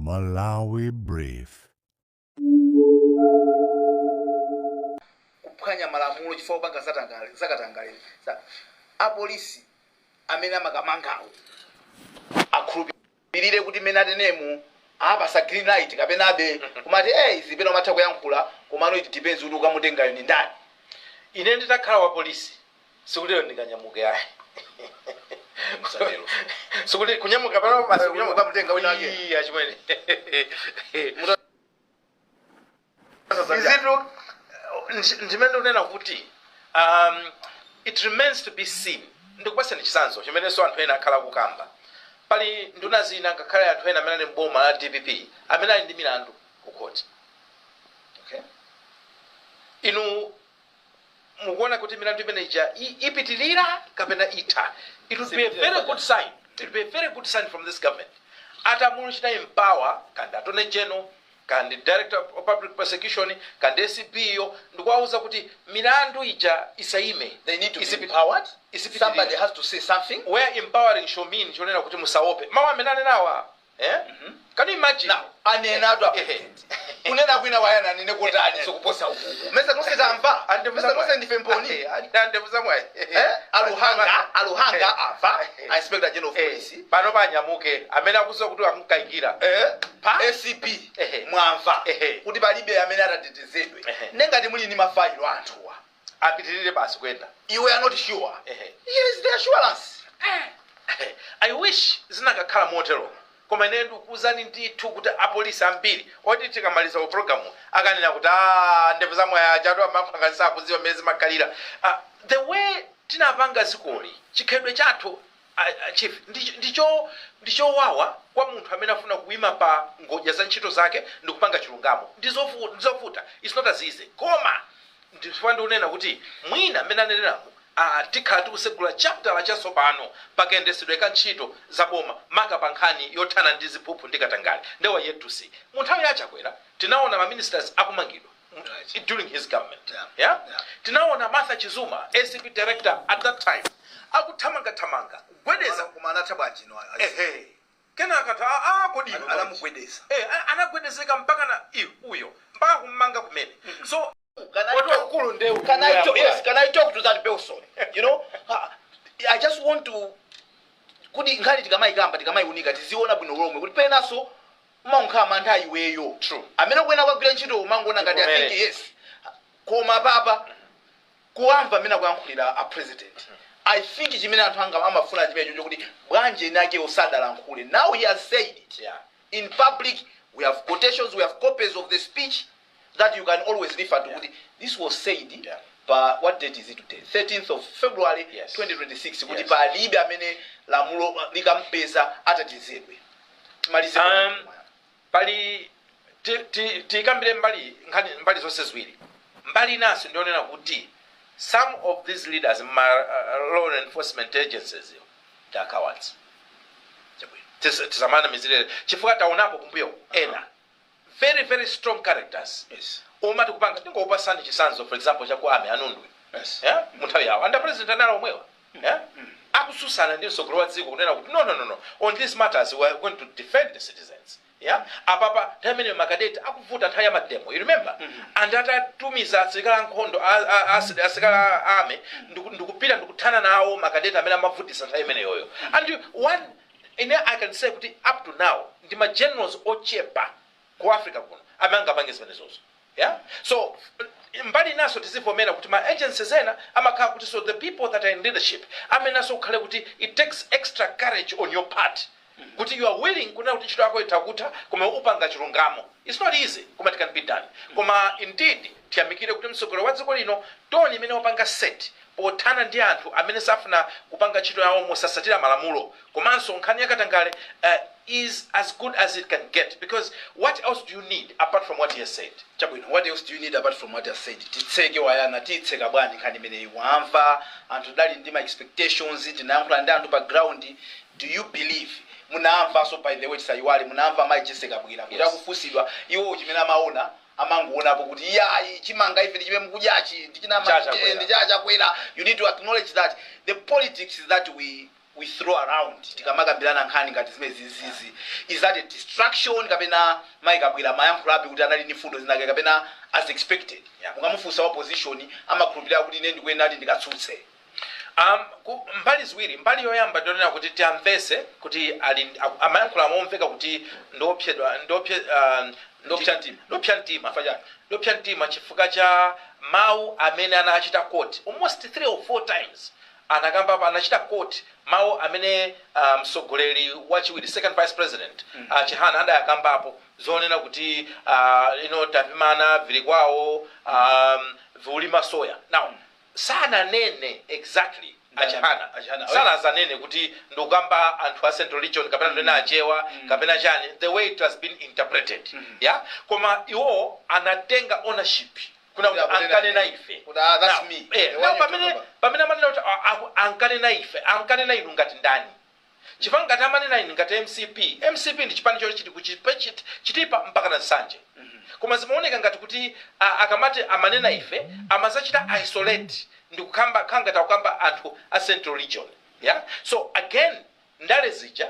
Malawi Brief. Kuphwanya malamulo chifukwa kupanga zakatangale apolisi amene amakamangawo akhulupirire kuti mmene atenemu apasa green light kapena abe kumati, "Eh, izi pena umatha kuyankhula, komano it depends kuti ukamutengayo ni ndani." Ine nditakhala wa polisi, sikutero ndinganyamuke, ayi. Msatero. Sikuti kunyamuka pano basi kunyamuka. Ukamutenga wina wake. Iya, chimwene, izitu ndimene ndikunena kuti it remains to be seen. Ndikupasani chitsanzo chimenenso anthu ena akhala kukamba. Pali nduna zina, ngakhale anthu ena amene ali mboma la DPP, amene ali ndi milandu ku khoti. Inu mukuona kuti milandu imene ija ipitilira kapena itha? It would be a very good sign, it would be a very good sign from this government atamuchita empower kandi Attorney General, kandi Director of Public Prosecution, kandi ACB yo, ndikuwauza kuti milandu ija isaime. They need to be empowered. Isipitirire. Somebody has to say something. Where empowering shall mean chonena kuti musaope mawu amene anenawa, eh? Can you imagine? Now anenatu a president kunena kwina wayana anene kotani sokuposa ukuku? Mesa tonse tamva, mesa tonse ndife mboni? Andevuzamwayi. Eh? Aluhanga, Aluhanga amva, Inspector General of Police. Pano panyamuke amene akuziwa kuti akunkayikira. Eh? Pa? ACB. Mwamva kuti palibe amene atatetezedwe. Nengati muli ndi mafailo anthuwa, apitirire basi kuyenda. You are not sure. Here is the assurance. I wish zinakakhala motero, koma ine ndikuwuzani ndithu kuti apolisi ambiri oti tikamaliza ku program akanena kuti, "Ah, ndevu zamwaya chatu amaphanga sakuziwa mmene zimakhalira." Ah, the way tinapanga zikoli, chikhalidwe chathu, chief, ndichowawa kwa munthu amene afuna kuyima pa ngodya za ntchito zake ndikupanga chilungamo. Ndizovuta, it's not as easy. Koma ndifuna ndikunena kuti mwina mmene aneneramo, tikhala tikusegula chapter chatsopano pakayendetsedwe ka ntchito za boma, maka pa nkhani yothana ndi ziphuphu ndi katangale. Ndewa yet to see. Mu nthawi ya Chakwera tinaona ma ministers akumangidwa during his government. Yeah? Yeah. Tinaona Martha Chizuma, ACB director at that time, akuthamangathamanga kugwedeza. Koma anatha bwanji no? Ehe, kenaka ta ah, kodi Anamugwedeza. Eh, anagwedezeka mpaka na uyo mpaka kummanga kumene. So Can I Watu talk, wakulu ndewu. can I talk, yes, can I talk to that person? I just want to kuti nkhani tikamayikamba, tikamayiunika, tiziona bwino lomwe kuti penaso umankhala mantha iweyo. True. Amene ukuyena kukagwira ntchito umangoona ngati, I Ivomere. think, yes. Koma papa kuwamva amene akuyankhulira a president, I think chimene anthu anga amafuna chimenecho chokuti bwanji eni ake osadalankhule. Now he has said it in public. We have quotations, we have copies of the speech that you can always refer to kuti this was said pa, what date is it today, 13th of February 2026, kuti palibe amene lamulo likampeza atatizedwe. Timalize. Pali tikambire mbali nkhani, mbali zonse ziwiri. Mbali inanso ndionena kuti some of these leaders ma law enforcement agencies, they are cowards. Tisamana mizirere, chifukwa taonapo kumbuyo ena very very strong characters omati kupanga. Ndingopasani chitsanzo, for example, chaku army, a Nundwe. Yeah? Mu nthawi yawo under president anali omwewa, yeah? Akususana ndi mtsogoleri wa dziko kunena kuti, "No, no, no, no, on these matters we are going to defend the citizens." Yeah, apapa nthawi imene makadeti akuvuta, nthawi ya mademo, you remember, and atatumiza asilikali ankhondo, asilikali a army, ndikupita ndikuthana nawo makadeti amene amavutisa nthawi imeneyoyo. And one ine I can say kuti up to now ndi ma generals ochepa ku Africa kuno amene angapange zimenezozo. Yeah, so mbali inaso tizivomera kuti ma agencies ena amakhala kuti, so the people that are in leadership amenenso kukhale kuti it takes extra courage on your part kuti you are willing kunena kuti ntchito yako itakutha koma upanga chilungamo. It's not easy, koma it can be done. Koma indeed tiyamikire kuti mtsogoleri wa dziko lino, tone imene wapanga set pothana ndi anthu amene safuna kupanga ntchito yawo mosasatira malamulo, komanso nkhani yakatangale, is as good as it can get, because what else do you need apart from what he has said? Chabwino, what else do you need apart from what he has said? Titseke wayana, titseka bwanji nkhani imeneyi? Wamva anthu dali ndi ma expectations, tinayankhula ndi anthu pa ground. Do you believe? Munamvanso, by the way, tisayiwale, munamva mayi Jessica Bwira kuti akufunsidwa iwo chimene amaona, amangoonapo kuti iyayi, chimanga ife ndichimene mukudyachi Chachakwera. Ndichachakwera. You need to acknowledge that the politics that we we throw around tikamakambirana nkhani ngati zimene zizizi. Is that a distraction, kapena Mike abwera mayankhulabe kuti anali ndi mfundo zinake, kapena as expected, mukamufunsa opposition amakhulupirira kuti ine ndikuyenera kuti ndikatsutse? Mbali ziwiri. Mbali yoyamba, ndionena kuti tiamvese kuti ali amayankhula momveka kuti ndopsedwa, ndopye Ndopsa mtima. Ndopsa mtima. Chifukwa chani? Ndopsa mtima chifukwa cha mawu amene anachita quote almost three or four times. Anakamba, anachita quote mawu amene mtsogoleri wachiwiri, second vice president, Chihana adayakambapo zonena kuti ino tapimana vili kwawo viulima soya. Now sananene exactly aChihana. Achihana, Sanazanene kuti ndikukamba anthu a Central Region kapena ndena Achewa kapena chani, the way it has been interpreted, yeah. Koma iwo anatenga ownership kuna kuti Kuti ankanena ife. Kuti, ah, that's Now, me. eh, The one now you're talking pamene about. Pamene amanena kuti ankanena ife, ankanena inu ngati ndani? Chifukwa ngati amanena inu ngati MCP, MCP ndi chipani choti chili Chitipa mpaka na Nsanje. Koma zimaoneka ngati kuti akamati amanena ife, amazachita isolate ndi kukamba khanga takukamba anthu a Central Region, yeah. So again, ndale zija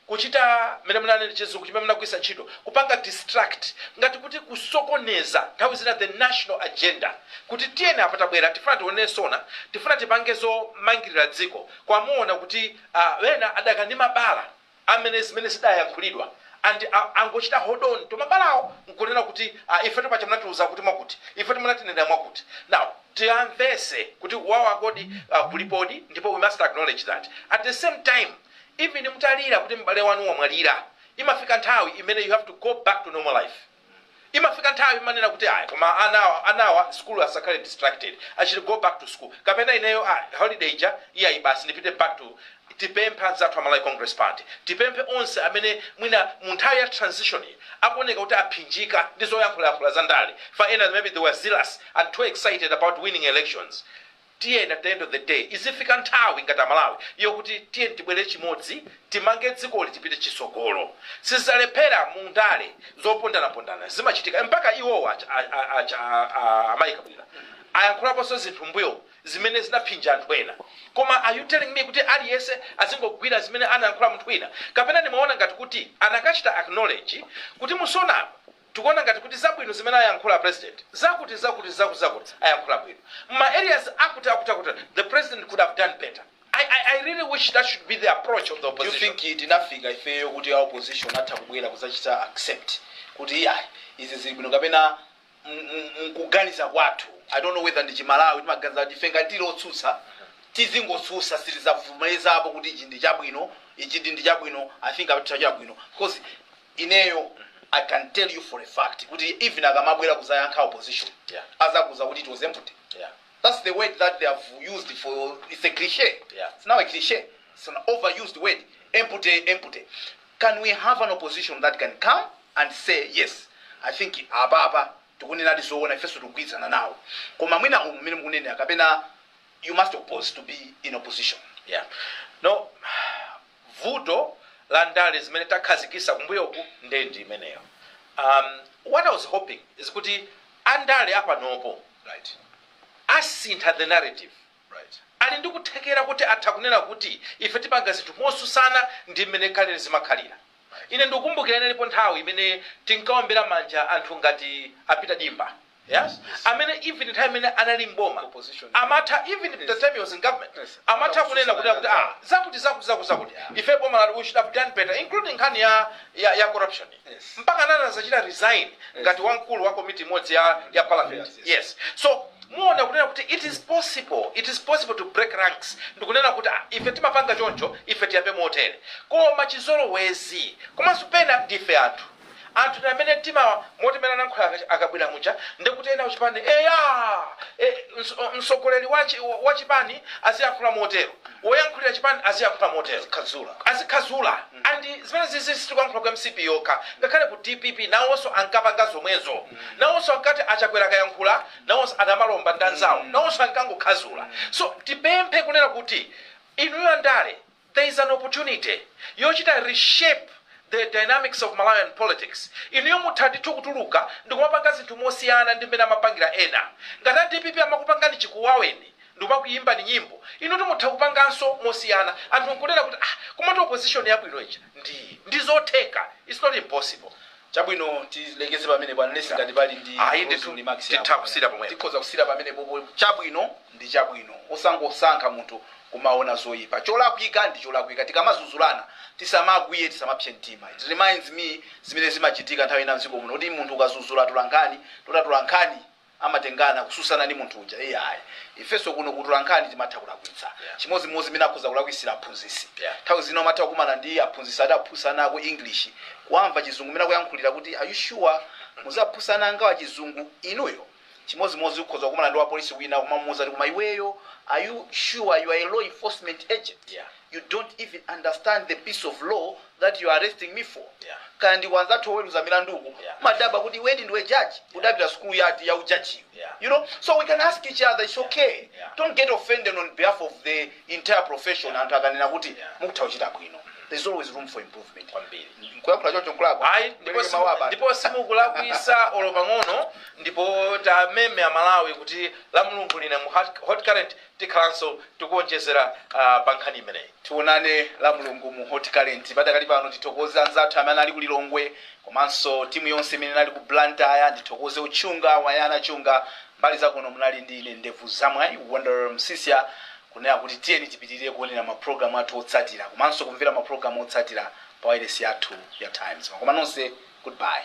kuchita mene munanene, Chizungu chimene munagwisa ntchito, kupanga distract, ngati kuti kusokoneza nthawi zina the national agenda, kuti tiyeni apa tabwera, tifuna tione sona, tifuna tipange zomangirira dziko. Kwamuona kuti wena adaka ndi mabala amene zimene zidayankhulidwa and angochita hold on to mabalawo nkunena kuti ife topacha munatiuza kuti mwakuti, ife timunatinenera mwakuti. Now tiyamvese kuti wawo akodi kulipodi, ndipo we must acknowledge that. At the same time, even mutalira kuti m'bale wanu wamwalira, imafika nthawi imene you have to go back to normal life. Imafika nthawi imanena kuti ayi, koma anawa school asakhale distracted, I should go back to school, kapena ineyo holiday ija iyayi, basi ndipite back to. Tipemphe anzathu a Malawi Congress Party, tipemphe onse amene mwina mu nthawi ya transition iyi akuoneka kuti aphinjika ndi zoyankhulayankhula za ndale fa ena, maybe they were zealous and too excited about winning elections. Tiyeni, at the end of the day, izifika nthawi ngati Amalawi yokuti tiyeni tibwere chimodzi, timange dzikoli, tipite chisogolo. Sizalephera mu ndale, zopondanapondana zimachitika. Mpaka iwowo a Mike Kabwira ayankhulaponso zinthu mbuyo zimene zinaphinja anthu ena. Koma are you telling me kuti aliyense azingogwira zimene anayankhula munthu wina? Kapena ndimaona ngati kuti anakachita acknowledge kuti musonapa tikuona ngati kuti zabwino zimene ayankhula president, zakuti zakuti zakuti zakuti, ayankhula bwino ma areas akuti akuti akuti, the president could have done better. I really wish that should be the approach of the Do you opposition. think tinafika ifeyo kuti a opposition atha kubwera kuzachita accept kuti iya, izi zili bwino, kapena mkuganiza kwathu, I don't know whether ndi Chimalawi, timaganiza kuti ife ngati tili otsutsa tizingotsutsa, sitizavomerezapo kuti ichi ndi chabwino, ichi ndi chabwino? I think apitha chabwino because ineyo I can tell you for a fact kuti even akamabwera kuzayankha opposition, azakuza kuti it was empty. That's the word that they have used for, it's a cliche. It's now a cliche. It's an overused word. Empty, empty. Can we have an opposition that can come and say, "Yes, I think ababa tikunena tizoona, ifeso tikugwirizana nawo," koma mwina umu mmene mukunenera, kapena you must oppose to be in opposition? Yeah, no, vuto la ndale zimene takhazikisa kumbuyoku ndendi imeneyo. What I was hoping is kuti andale apanopo asintha the narrative. Ali ndi kuthekera kuti atha kunena kuti ife tipanga zinthu mosusana ndi mmene khalire zimakhalira. Ine ndikukumbukira inalipo nthawi imene tinkaombera manja anthu ngati a Peter Dimba, yes? Amene even nthawi imene anali mboma Opposition. amatha, even the time he was in government, amatha kunena kuti zakuti zakuti zakuti zakuti, ife boma lati we should have done better, including nkhani ya corruption. Mpaka nana zachita resign ngati wamkulu wa komiti imodzi ya parliament. Yes, so muona kunena kuti it is possible, it is possible to break ranks ndikunena kuti ife timapanga choncho, ife tiyambe motere. Koma chizolowezi, komanso pena ndife anthu ndi amene tima moti mene anayankhula akabwera muja, ndikuti ena kuchipani eya mtsogoleri wa chipani aziyankhula motero, woyankhulira chipani aziyankhula motero. Khazula. Azikhazula. And zimene zizi sitikuyankhula ku MCP yokha, ngakhale ku DPP nawonso ankapanga zomwezo. Nawonso ankati aChakwera akayankhula, nawonso anamalomba ndi anzawo, nawonso ankangokhazula. So tipemphe kunena kuti inuyo andale, there is an opportunity yochita reshape the dynamics of Malawian politics. Inuyo mutha ndithu kutuluka ndikumapanga zinthu mosiyana ndi mmene amapangira ena. Ngati a DPP amakupangani chikuwaweni. Ndikumakuyimba ni nyimbo inu, timutha kupanganso mosiyana. Anthu nkunena kuti, "Ah, komatu opposition yabwino ija ndi zotheka." It's not impossible. Chabwino, tilekeze pamene bwana lesi, ngati pali ndi Ayi, ndithu, closing remarks titha yako. kusira pomwepo. Tikhoza kusira pamene popo. Chabwino ndi chabwino, osangosankha munthu kumaona zoyipa. Cholakwika ndi cholakwika. Tikamazuzulana tisamakwiye, tisamapse mtima. It reminds me zimene zimachitika nthawi ina mdziko muno, kuti munthu ukazuzula tolankhani, totatolankhani amatengana kususana ndi munthu uja. Iye ayi, ifenso kuno kutolankhani timatha kulakwitsa. Chimodzimodzi imene akhoza kulakwisira aphunzitsi. Nthawi zina umatha kukumana ndi aphunzitsi ati aphunzitsa ako English, kuamva Chizungu imene akuyankhulira kuti, "Are you sure muzaphunzana angawa Chizungu inuyo?" Chimodzimodzi ukhoza kukumana ndi wapolisi wina, kumamuuza kuti, "Koma iweyo, are you sure you are a law enforcement agent? You don't even understand the piece of law that you are arresting me for." Kaya ndi wanzathu oweruza milanduku, madaba kuti iwe ndiwe judge, udapita skulu yati ya ujajiyo. So we can ask each other, it's okay. Don't get offended on behalf of the entire profession anthu akanena kuti mukutha kuchita bwino. There's always room for improvement. Kwambiri. Nkuyankhula choncho nkulakwa? Ayi, ndipo simukulakwisa olo pang'ono. Ndipo tameme Amalawi kuti la Mulungu lina mu Hot Current tikhalanso tikuonjezera pa nkhani imeneyi. Tionane la Mulungu mu Hot Current. Padakali pano tithokoze anzathu amene ali ku Lilongwe, komanso timu yonse imene inali ku Blantyre. Ndithokoze Uchunga Wayana Chunga. Mbali zakuno munali ndi ine, Ndevu Zamwayi Wonder Msisia, kunena kuti tiyeni tipitirire kuonera mapulogalamu athu otsatira komanso kumvera mapulogalamu otsatira pa wireless yathu ya Times. Koma nonse, goodbye.